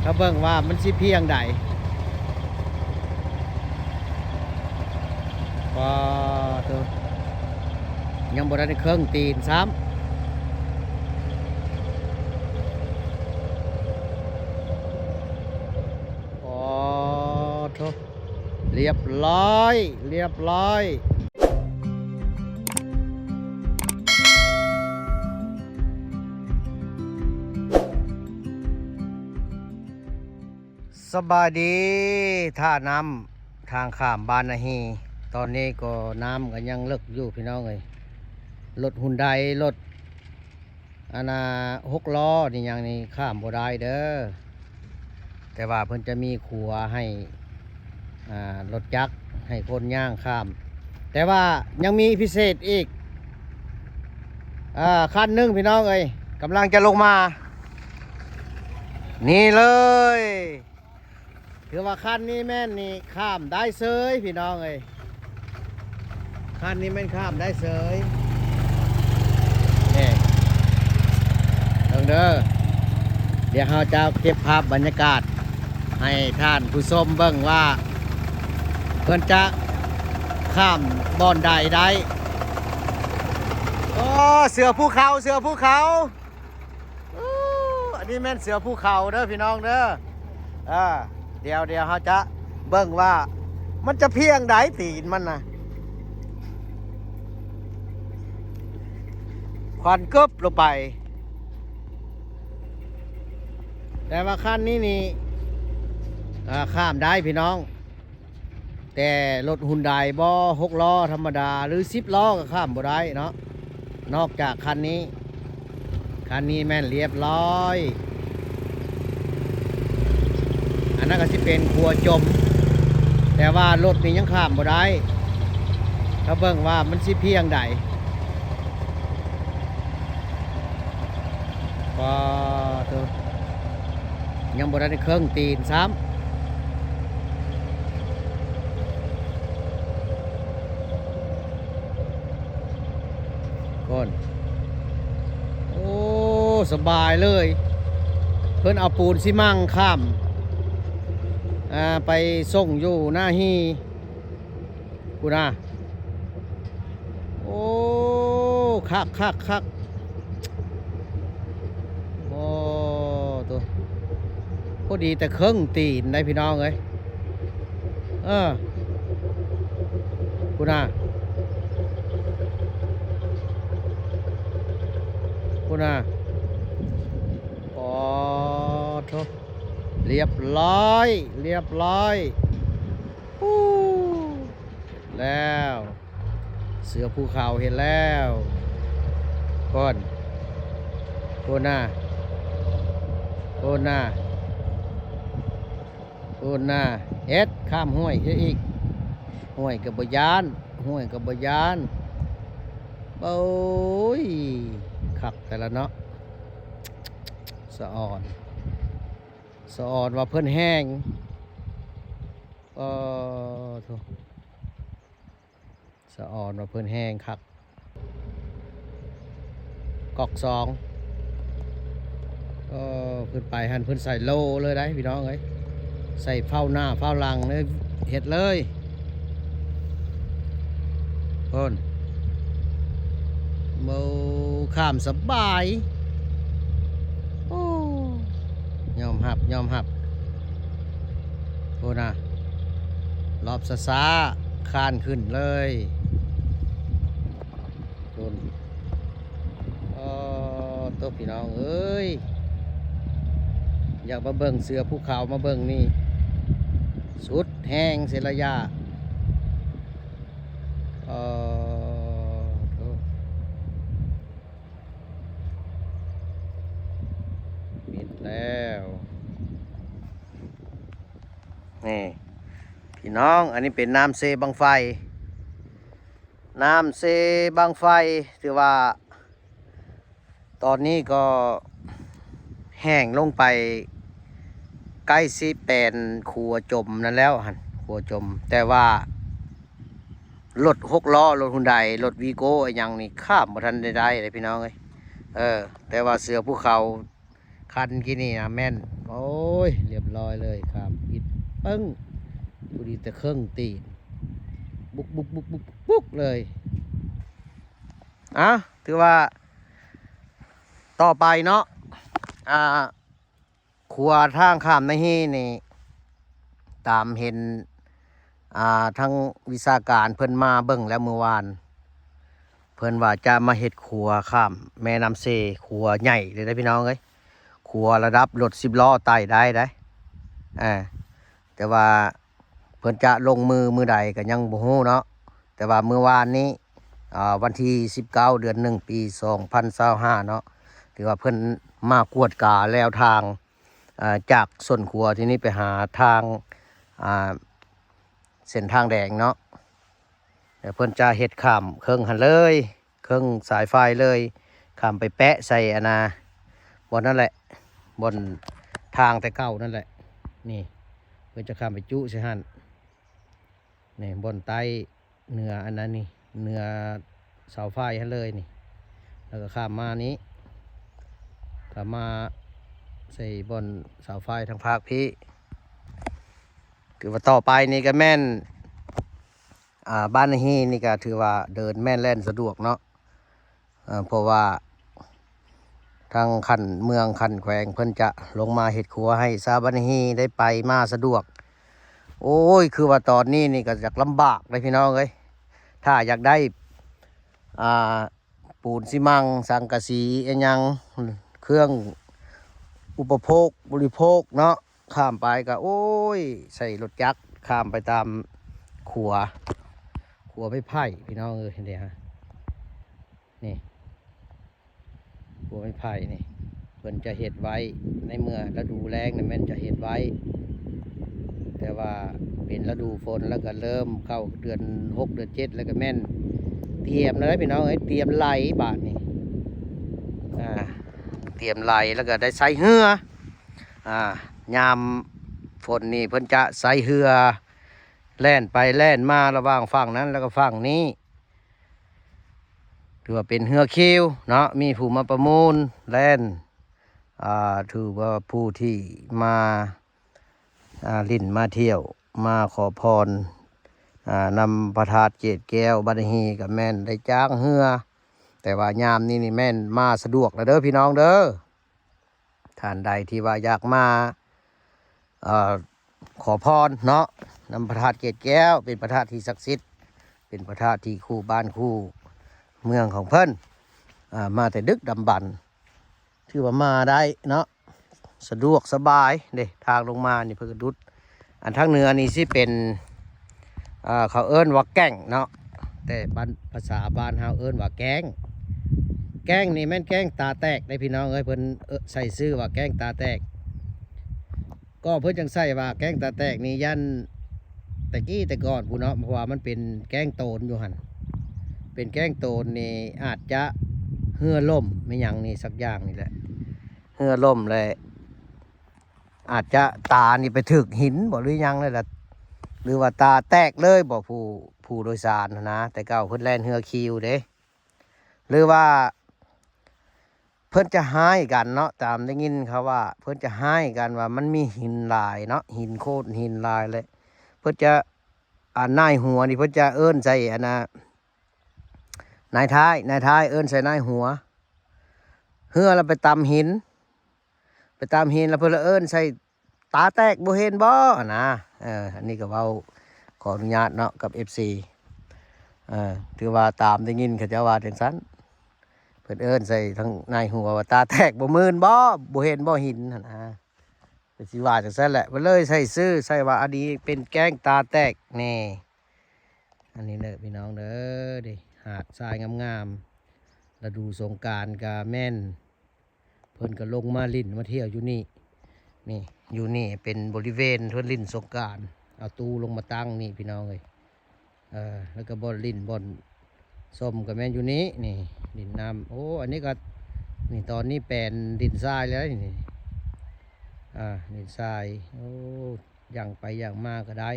ຖ້າເບິ່ງວ່າມັນຊິພຽງໃດ. ປາໂທ້ ຍັງບໍ່ທັນໄດ້ເຄິ່ງຕີນຊ້ຳ. ປາໂທ້ ລຽບລ້ອຍ ລຽບລ້ອຍ. ສະບາຍດີ ທ່ານ້ຳ ທາງຂ້າມບ້ານນາຮີ. ຕອນນີ້ກໍນ້ຳກໍຍັງເລິກຢູ່ພີ່ນ້ອງເອີຍ. ລົດຮຸນໄດ ລົດ ອັນນ່າ ຫົກລໍ້ນີ້ຫຍັງນີ້ຂ້າມບໍ່ໄດ້ເດີ ແຕ່ວ່າເພິ່ນຈະມີຂົວໃຫ້ ອ່າ ລົດຈັກ ໃຫ້ຄົນຍ່າງຂ້າມ. ແຕ່ວ່າຍັງມີພິເສດອີກ ອ່າ ຄັນໜຶ່ງພີ່ນ້ອງເອີຍ ກຳລັງຈະລົງມາ ນີ້ເລີຍ. ຖືວ່າຄັນນີ້ແມ່ນນີ້ຂ້າມໄດ້ເສີຍພີ່ນ້ອງເອີຍ ຄັນນີ້ແມ່ນຂ້າມໄດ້ເສີຍ. ນີ້ ເບິ່ງເດີ ດຽວເຮົາຈະເກັບພາບບັນຍາກາດໃຫ້ທ່ານຜູ້ຊົມເບິ່ງວ່າ ເພິ່ນຈະຂ້າມບ່ອນໃດໄດ້. ໂອ້ ເສືອພູເຂົາ ເສືອພູເຂົາ. ອູ້ ອັນນີ້ແມ່ນເສືອພູເຂົາເດີພີ່ນ້ອງເດີ. ເອີ ດຽວ ດຽວເຮົາຈະເບິ່ງວ່າມັນຈະພຽງໃດຕີນມັນນະ ຄວັນເກີບລົງໄປ. ແຕ່ວ່າຄັນນີ້ນີ້ ເອີ ຂ້າມໄດ້ພີ່ນ້ອງ. ແຕ່ລົດຮຸນໄດບໍ່ ຫົກລໍ້ທຳມະດາ ຫຼື ສິບລໍ້ກໍຂ້າມບໍ່ໄດ້ເນາະ ນອກຈາກຄັນນີ້. ຄັນນີ້ແມ່ນລຽບລ້ອຍ. ອັນນັ້ນກໍຊິເປັນຂົວຈົມ ແຕ່ວ່າລົດນີ້ຍັງຂ້າມບໍ່ໄດ້. ຖ້າເບິ່ງວ່າມັນຊິພຽງໃດ. ປາໂທ້ ຍັງບໍ່ທັນໄດ້ເຄິ່ງຕີນຊ້ຳ. ກ່ອນ ໂອ້ ສະບາຍເລີຍ ເພິ່ນເອົາປູນຊີມັງຂ້າມ ອ່າ ໄປສົ່ງຢູ່ນາຮີ. ພຸ້ນນະ ໂອ້ ຄັກ ຄັກ ຄັກ. ໂອ້ ໂຕ ພໍດີແຕ່ເຄິ່ງຕີນໄດ໋ພີ່ນ້ອງເອີຍ. ເອີ ພຸ້ນນະ ພຸ້ນນະ. ປາໂທ້ ລຽບລ້ອຍ ລຽບລ້ອຍ. ປູ້ ແລ້ວ ເສືອພູເຂົາເຫັນແລ້ວ. ພຸ້ນ ພຸ້ນນະ ພຸ້ນນະ ພຸ້ນນະ. ເຮັດ ຂ້າມຫ້ວຍເຮັດອີກ. ຫ້ວຍກໍບໍ່ຢ້ານ ຫ້ວຍກໍບໍ່ຢ້ານ. ໂອ້ຍ ຄັກແຕ່ລະເນາະ ສະອອນ ສະອອນວ່າເພິ່ນແຮງ. ເອີ ໂທ້ ສະອອນວ່າເພິ່ນແຮງຄັກ. ກອກສອງ ເອີ ເພິ່ນໄປຫັ້ນເພິ່ນໃສ່ໂລເລີຍໄດ໋ພີ່ນ້ອງເອີຍ ໃສ່ເຝົ້າໜ້າເຝົ້າຫຼັງເລີຍ ເຮັດເລີຍ. ພຸ້ນ ໂອ້ ຂ້າມສະບາຍ. ໂອ້ ຍອມຮັບ ຍອມຮັບ. ພຸ້ນນະ ລອບຊ້າໆ ຄານຂຶ້ນເລີຍ. ພຸ້ນ ອໍ ໂຕ ພີ່ນ້ອງເອີຍ ຢາກມາເບິ່ງເສືອພູເຂົາ ມາເບິ່ງນີ້ ສຸດແຮງເສຍລະຢາ. ອໍ ໂທ້ ມິດແລ້ວ. ນີ້ພີ່ນ້ອງ ອັນນີ້ເປັນນ້ຳເຊບັ້ງໄຟ ນ້ຳເຊບັ້ງໄຟ ຖືວ່າຕອນນີ້ກໍແຫ້ງລົງໄປ ໃກ້ຊິແປນຂົວຈົມນັ້ນແລ້ວຫັ້ນ ຂົວຈົມ ແຕ່ວ່າລົດຫົກລໍ້ ລົດຮຸນໄດ ລົດວີໂກ້ ອີ່ຫຍັງນີ້ ຂ້າມບໍ່ທັນໄດ້ໄດ້ເດ້ພີ່ນ້ອງເອີຍ. ເອີ ແຕ່ວ່າເສືອພູເຂົາ ຄັນກີ້ນີ້ນະແມ່ນ ໂອ້ຍ ລຽບຮ້ອຍເລີຍ ຂ້າມອິດປຶ້ງ ພໍດີແຕ່ເຄິ່ງຕີນ ບຸກໆໆໆເລີຍ. ອາ ຖືວ່າຕໍ່ໄປເນາະ ອ່າ ຂົວທາງຂ້າມນາຮີນີ້ ຕາມເຫັນ ອ່າ ທາງວິຊາການເພິ່ນມາເບິ່ງແລ້ວມື້ວານ ເພິ່ນວ່າຈະມາເຮັດຂົວຂ້າມແມ່ນ້ຳເຊ ຂົວໃຫຍ່ເລີຍເດ້ພີ່ນ້ອງເອີຍ ຂົວລະດັບລົດສິບລໍ້ໄຕ່ໄດ້ເດ້. ເອີ ແຕ່ວ່າເພິ່ນຈະລົງມືມື້ໃດກໍຍັງບໍ່ຮູ້ເນາະ ແຕ່ວ່າມື້ວານນີ້ ອ່າ ວັນທີສິບເກົ້າ ເດືອນໜຶ່ງ ປີສອງພັນຊາວຫ້າເນາະ ທີ່ວ່າເພິ່ນມາກວດກາແລວທາງ ອ່າ ຈາກສົ້ນຂົວທີ່ນີ້ໄປຫາທາງ ອ່າ ເສັ້ນທາງແດງເນາະ ແລ້ວເພິ່ນຈະເຮັດຂ້າມເຄິ່ງຫັ້ນເລີຍ ເຄິ່ງສາຍໄຟເລີຍ ຂ້າມໄປແປະໃສ່ອັນນ່າ ບ່ອນນັ້ນແຫຼະ ບ່ອນທາງແຕ່ເກົ່ານັ້ນແຫຼະ. ນີ້ ເພິ່ນຈະຂ້າມໄປຈຸໃສ່ຫັ້ນ ນີ້ ບ່ອນໃຕ້ ເໜືອອັນນັ້ນນີ້ ເໜືອເສົາໄຟຫັ້ນເລີຍນີ້ ແລ້ວກໍຂ້າມມານີ້ ຂ້າມມາໃສ່ບ່ອນເສົາໄຟທາງພາກພີ້. ຄືວ່າຕໍ່ໄປນີ້ກໍແມ່ນ ອ່າ ບ້ານນາຮີນີ້ກໍຖືວ່າເດີນແມ່ນແລ່ນສະດວກເນາະ ເອີ ເພາະວ່າທາງຂັ້ນເມືອງຂັ້ນແຂວງເພິ່ນຈະລົງມາເຮັດຂົວໃຫ້ຊາວບ້ານນາຮີໄດ້ໄປມາສະດວກ. ໂອ້ຍ ຄືວ່າຕອນນີ້ນີ້ກໍຢາກລຳບາກເດ້ພີ່ນ້ອງເອີຍ ຖ້າຢາກໄດ້ ອ່າ ປູນຊີມັງ ສັງກະສີ ອີຫຍັງ ເຄື່ອງອຸປະໂພກບໍລິໂພກເນາະ ຂ້າມໄປກໍ ໂອ້ຍ ໃຊ້ລົດຈັກຂ້າມໄປຕາມຂົວ ຂົວໄມ້ໄຜ່ພີ່ນ້ອງເອີຍ ເຫັນເດ້ຮະ ນີ້ ຂົວໄມ້ໄຜ່ນີ້ ເພິ່ນຈະເຮັດໄວ້ ໃນເມື່ອລະດູແລ້ງນີ້ແມ່ນຈະເຮັດໄວ້ ແຕ່ວ່າເປັນລະດູຝົນແລ້ວກໍເລີ່ມເຂົ້າເດືອນຫົກ ເດືອນເຈັດ ແລ້ວກໍແມ່ນຕຽມແລ້ວເດ້ພີ່ນ້ອງເອີຍ ຕຽມໄຫຼບາດນີ້ ອ່າ ຕຽມໄຫຼ ແລ້ວກໍໄດ້ໃຊ້ເຮືອ ອ່າ ຍາມຝົນນີ້ເພິ່ນຈະໃຊ້ເຮືອແລ່ນໄປແລ່ນມາລະຫວ່າງຝັ່ງນັ້ນ ແລ້ວກໍຝັ່ງນີ້ ຖືວ່າເປັນເຮືອຄີວເນາະ ມີຜູ້ມາປະມູນແລ່ນ ອ່າ ຖືວ່າຜູ້ທີ່ມາ ອ່າ ຫຼິ້ນມາທ່ຽວ ມາຂໍພອນ ອ່າ ນຳພະທາດເກດແກ້ວ ບັດນະຮີ ກໍແມ່ນໄດ້ຈ້າງເຮືອ ແຕ່ວ່າຍາມນີ້ນີ້ແມ່ນມາສະດວກແລ້ວເດີພີ່ນ້ອງເດີ. ທ່ານໃດທີ່ວ່າຢາກມາ ເອີ ຂໍພອນເນາະ ນຳພະທາດເກດແກ້ວ ເປັນພະທາດທີ່ສັກສິດ ເປັນພະທາດທີ່ຄູ່ບ້ານຄູ່ເມືອງຂອງເພິ່ນ ອ່າ ມາແຕ່ດຶກດຳບັນ ຖືວ່າມາໄດ້ເນາະ ສະດວກສະບາຍເດ້. ທາງລົງມານີ້ເພິ່ນກໍດຸດ ອັນທາງເໜືອນີ້ຊິເປັນ ເອີ ເຂົາເອີ້ນວ່າແກ້ງເນາະ ແຕ່ບ້ານ ພາສາບ້ານເຮົາເອີ້ນວ່າແກ້ງ. ແກ້ງນີ້ແມ່ນແກ້ງຕາແຕກເດ້ພີ່ນ້ອງເອີຍ ເພິ່ນ ເອີ ໃສ່ຊື່ວ່າແກ້ງຕາແຕກ. ກໍເພິ່ນຈັ່ງໃສ່ວ່າແກ້ງຕາແຕກນີ້ ຢ້ານແຕ່ກີ້ແຕ່ກ່ອນພຸ້ນເນາະ ເພາະວ່າມັນເປັນແກ້ງໂຕນຢູ່ຫັ້ນ ເປັນແກ້ງໂຕນນີ້ ອາດຈະເຮືອລົ້ມແມ່ນຫຍັງນີ້ສັກຢ່າງນີ້ແຫຼະ ເຮືອລົ້ມແລະ ອາດຈະຕານີ້ໄປຖືກຫີນບໍ ຫຼືຫຍັງນີ້ລະ ຫຼືວ່າຕາແຕກເລີຍບໍ ຜູ້ ຜູ້ໂດຍສານຫັ້ນນະ. ແຕ່ເກົ່າເພິ່ນແລ່ນເຮືອຄີວເດ້ ຫຼືວ່າ ເພິ່ນຈະຮ້າຍກັນເນາະ ຕາມໄດ້ຍິນເຂົາວ່າ ເພິ່ນຈະຮ້າຍກັນວ່າມັນມີຫີນຫຼາຍເນາະ ຫີນໂຄດຫີນຫຼາຍ ແລະ ເພິ່ນຈະ ອ່າ ນາຍຫົວນີ້ເພິ່ນຈະເອີ້ນໃສ່ອັນນ່າ ນາຍທ້າຍ ນາຍທ້າຍເອີ້ນໃສ່ນາຍຫົວ ເຮືອລະໄປຕຳຫີນ ໄປຕຳຫີນລະເພິ່ນລະເອີ້ນໃສ່ ຕາແຕກບໍ່ເຫັນບໍ່ຫັ້ນນະ. ເອີ ອັນນີ້ກໍເວົ້າຂໍອະນຸຍາດເນາະກັບເອັຟຊີ ເອີ ຖືວ່າຕາມໄດ້ຍິນເຂົາເຈົ້າວ່າຈັ່ງຊັ້ນ ເພິ່ນເອີ້ນໃສ່ທາງນາຍຫົວວ່າ ຕາແຕກບໍ່ມື່ນບໍ່ ບໍ່ເຫັນບໍ່ຫີນຫັ້ນນະ ກໍຊິວ່າຈັ່ງຊັ້ນແຫຼະ. ເພິ່ນເລີຍໃສ່ຊື່ໃສ່ວ່າ ອັນນີ້ເປັນແກ້ງຕາແຕກແນ່. ອັນນີ້ເດີພີ່ນ້ອງເດີ ນີ້ຫາດຊາຍງາມໆ ລະດູສົງການກະແມ່ນ ເພິ່ນກໍລົງມາຫຼິ້ນມາທ່ຽວຢູ່ນີ້ ນີ້ ຢູ່ນີ້ເປັນບໍລິເວນເພິ່ນຫຼິ້ນສົງການ ເອົາຕູ້ລົງມາຕັ້ງນີ້ພີ່ນ້ອງເອີຍ. ເອີ ແລ້ວກໍບ່ອນຫຼິ້ນບ່ອນຊົມກໍແມ່ນຢູ່ນີ້ ນີ້ຫຼິ້ນນ້ຳ. ໂອ້ ອັນນີ້ກໍ ນີ້ຕອນນີ້ແປນດິນຊາຍແລ້ວນີ້ ອ່າ ດິນຊາຍ. ໂອ້ ຍ່າງໄປຍ່າງມາກໍໄດ້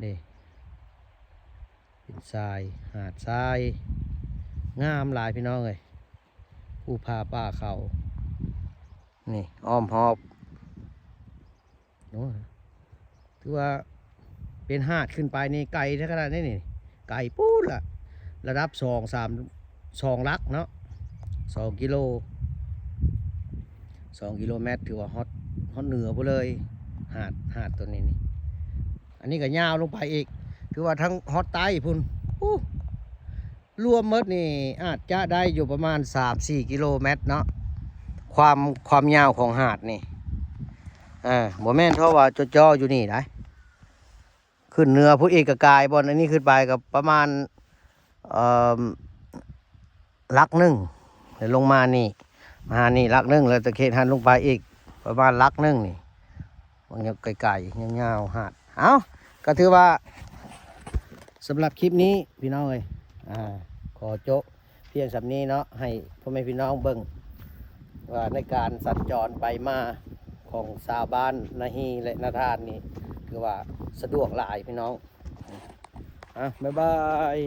ເດ້ ເປັນຊາຍ ຫາດຊາຍ ງາມຫຼາຍພີ່ນ້ອງເອີຍ ພູຜາປ່າເຂົາ. ນີ້ອ້ອມຮອບ ໂອ້ ຖືວ່າເປັນຫາດຂຶ້ນໄປນີ້ ໄກແທ້ຂະໜາດນີ້ນີ້ ໄກປູ້ນລະ ລະດັບສອງ ສາມ ສອງຫຼັກເນາະ ສອງກິໂລ ສອງກິໂລແມັດ ຖືວ່າຮອດ ຮອດເໜືອພຸ້ນເລີຍ ຫາດ ຫາດໂຕນີ້ນີ້ ອັນນີ້ກໍຍາວລົງໄປອີກ ຖືວ່າທັງຮອດໃຕ້ພຸ້ນ ໂອ້ ລວມໝົດນີ້ອາດຈະໄດ້ຢູ່ປະມານສາມສີ່ກິໂລແມັດເນາະ ຄວາມ ຄວາມຍາວຂອງຫາດນີ້ ເອີ ບໍ່ແມ່ນເພາະວ່າຈໍ່ໆຢູ່ນີ້ໄດ໋ ຂຶ້ນເໜືອພຸ້ນອີກກໍກາຍ ບ່ອນອັນນີ້ຂຶ້ນໄປກໍປະມານ ເອີ ຫຼັກໜຶ່ງ ແລ້ວລົງມານີ້ ມາຫານີ້ຫຼັກໜຶ່ງ ແລ້ວຈາກເຂດຫັ້ນລົງໄປອີກປະມານຫຼັກໜຶ່ງນີ້ ມັນຍັງໄກໆ ຍາວໆ ຫາດ ເອົ້າ ກໍຖືວ່າ ສຳລັບຄລິບນີ້ພີ່ນ້ອງເອີຍ ອ່າ ຂໍໂຈະພຽງສ່ຳນີ້ເນາະ ໃຫ້ພໍ່ແມ່ພີ່ນ້ອງເບິ່ງວ່າໃນການສັນຈອນໄປມາຂອງຊາວບ້ານນາຮີ ແລະ ນາທານນີ້ ຖືວ່າສະດວກຫຼາຍພີ່ນ້ອງ ອ່າ ບາຍບາຍ.